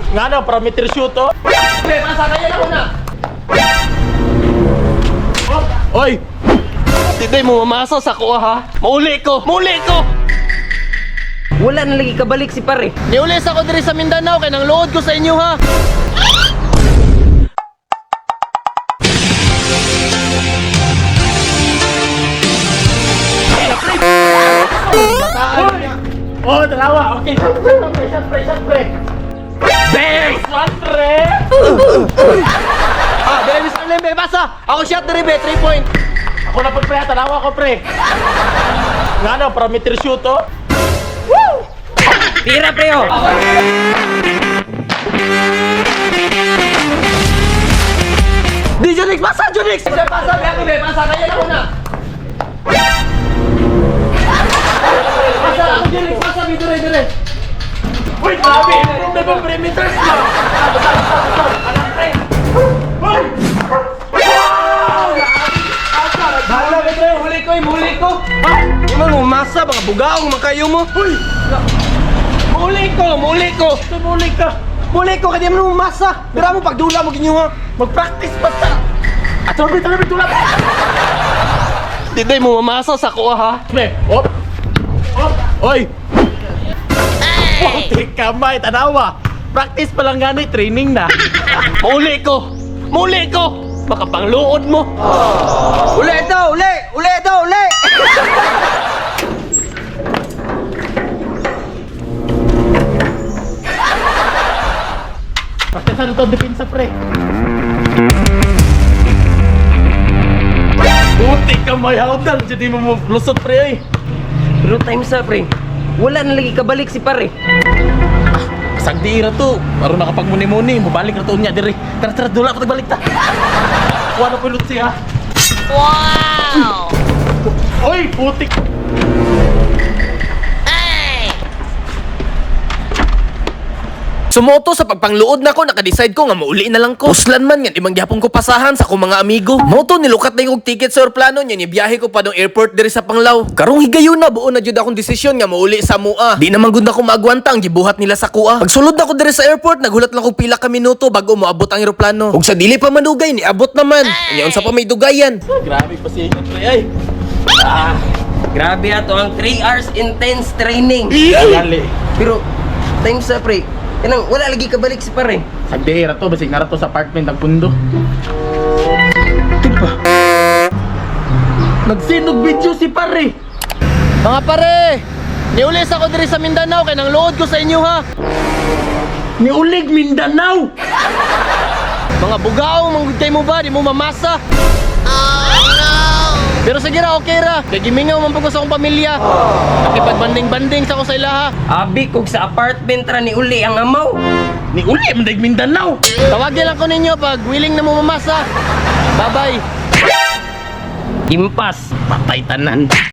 Nga na, parameter shoot oh. Pre, pasa kaya na una. Oy! Tiday mo mamasa sa kuha ha. Mauli ko, mauli ko. Wala na lagi kabalik si pare. Niulis ako diri sa Mindanao kay nang luod ko sa inyo ha. Oh, dalawa. Okay. Shot, pre, shot, pre, shot, pre. Bang! One, pre! Ah, dili Mr. Lembe, pasa. Ako shot diri be, 3 point. Ako na po, pre. Tanawa ko, pre. Nga na, parameter shoot oh. Tira pre oh. Di Junix, pasa Junix. Pasa, be ako be, pasa kaya na una. Pasa ako Junix, pasa be dire dire. Uy, grabe! Improve na ba perimeters na? Anak, pre! Uy! Wow! Hala be pre, huli ko, huli ko. Di man mo masa, baka bugaong man kayo mo. Uy! Muli ko, muli ko. Tumuli ka! Muli ko, kaya di man mo masa. Pero mo pagdula mo ginyo ha. Mag-practice basta. Ato, pre, tara, pre, tulak! Diday mo mamasa sa kuha ha. Pre, op! Op! Oy! Putik kamay, tanawa! Practice pa lang gani, training na. Muli ko! Muli ko! Baka pangluod mo! Uli ito, uli! Uli ito, uli! Practice na to, depensa, pre. Putik kamay, hawdal! Jadi mo mo lusot, pre, ay. Pero time sa pre. Wala na lagi kabalik si pare. Sagdi ra to. Aron nakapagmuni-muni, mubalik ra to niya diri. Tara tara dula pa balik ta. Kuha na pulot siya. Wow! Oy, putik. Sumoto sa pagpangluod nako, nakadecide ko nga mauli na lang ko. Uslan man nga di man gyapon ko pasahan sa akong mga amigo. Moto nilukat na yung ticket sa aeroplano nya nibiyahe ko pa dong airport diri sa Panglao. Karong higayon na buo na jud akong desisyon nga mauli sa mua. Di naman gud nako maagwanta ang gibuhat nila sa kuha. Pagsulod nako diri sa airport, naghulat lang ko pila ka minuto bago moabot ang eroplano. Ug sa dili pa manugay niabot naman. Nya unsa pa may dugayan. Grabe pa siya pre ay. Grabe ato ang 3 hours intense training. Gali. Pero time sa pre. Kanang wala lagi kabalik si pare. Sagdi ra to basig nara to sa apartment ang pundo. Diba? Nagsinog video si pare. Mga pare, niulis ako diri sa Mindanao kay nang luod ko sa inyo ha. Niulig Mindanao. Mga bugaw, manggugtay mo ba? Di mo mamasa. Pero sige ra, okay ra. Kay gimingaw man pud ko sa akong pamilya. Nakipagbanding-banding sa ko sa ilaha. Abi kog sa apartment ra ni uli ang amaw. Niuli man dag Mindanao. Tawagin lang ko ninyo pag willing na mo mamasa. Bye-bye. Impas. Patay tanan.